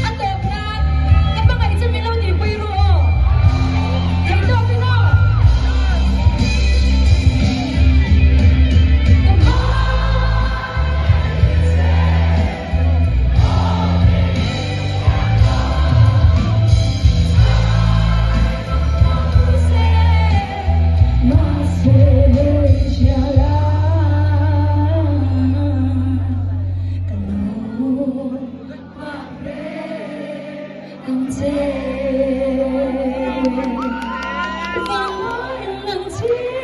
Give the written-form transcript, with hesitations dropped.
A tawp nan ka hmangaih chu min lo tihpui ru aw. Thei tawp in aw. Ka hmangaih che.